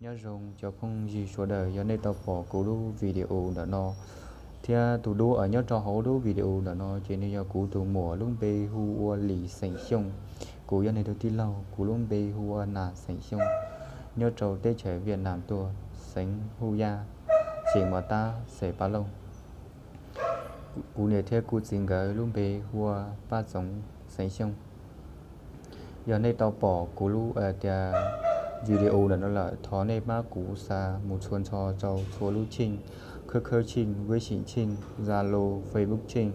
Nyob zoo cov phooj ywg sawv daws, yog nej tau pom kuv lub video ntawm no thiab tus duab uas nyob rau hauv lub video ntawm no ces nws yog kuv tus muam lub npe hu ua Lis xeem Xyooj. Kuv yog nws tus tij laug, kuv lub npe hu ua Nas xeem Xyooj, nyob rau teb chaws Viaj Nam tuaj, xeev Hu Yaj, xeem Mos Tab, xeem Pab Looj. Kuv niam thiab kuv txiv nkawd lub npe hu ua Paj Txoov xeem Xyooj. Yog nej tau pom kuv lub tias video ntawm no lawm, thov nej pab kuv xa mus txhua nrho rau txhua lub cheej, khawb khawb cheej, web sim cheej, Zalo, Facebook cheej.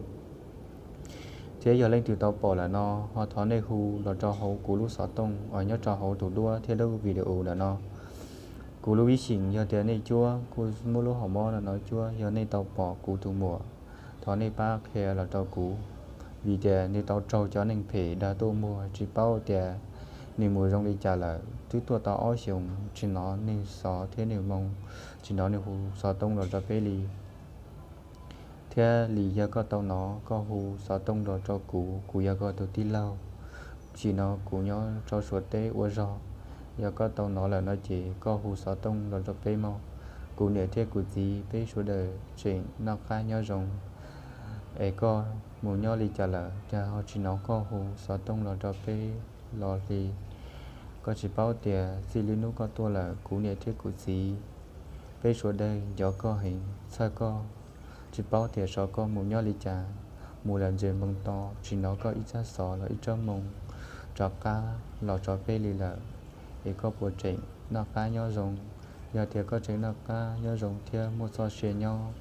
Thiab yog leej twg tau pom lawm no, ho thov nej hu los rau hauv kuv lub xov tooj uas nyob rau hauv tus duab thiab lub video ntawm no. Kuv lub ib sim yog tias nej cuab, kuj muab lub hom mob no no cuab, yog nej tau pom kuv tus muam, thov nej pab qhia los rau kuv, vim tias nws tau raug cov neeg phem dag tuaj muag, tsis paub tias nws mus zoo li cas lawm. Twb tuaj tau ob xyoos tsis hnov nws xov thiab nws moo, tsis hnov nws hu xov tooj los rau peb li. Thiab Lis, yog koj tau hnov, koj hu xov tooj los rau kuv, kuv yog koj tus tij laug, tsim no kuv nyob rau Suav teb ua zog. Yog koj tau hnov lawm no ces koj hu xov tooj los rau peb mog. Kuv niam thiab kuv txiv peb sawv daws tseem noj qab nyob zoo. Es koj mus nyob li cas lawm, cas ho tsis hnov koj hu xov tooj los rau peb los li? Koj tsis paub tias txij li hnub koj tuaj lawm, kuv niam thiab kuv txiv peb sawv daws nco koj heev, txhawj koj, tsis paub tias xyov koj mus nyob li cas, mus lawm ntses npoo to, tsis hnov koj ib tsab xov los ib tsab moo rov qab los rau peb li lawm. Es koj puas tseem noj qab nyob zoo? Yog tias koj tseem noj qab nyob zoo thiab muaj txoj sia nyob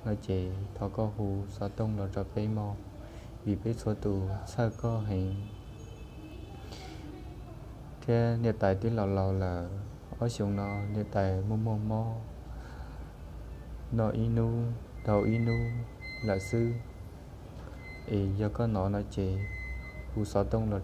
no ces thov koj hu xov tooj los rau peb mog, vim peb txhua tus txhawj koj heev. Thiab niam tais twb laus laus lawm, ob xyoos no niam tais muaj muaj mob, noj ib hnub dhau ib hnub lawm xwb. Es yog koj hnov no ces hu xov tooj los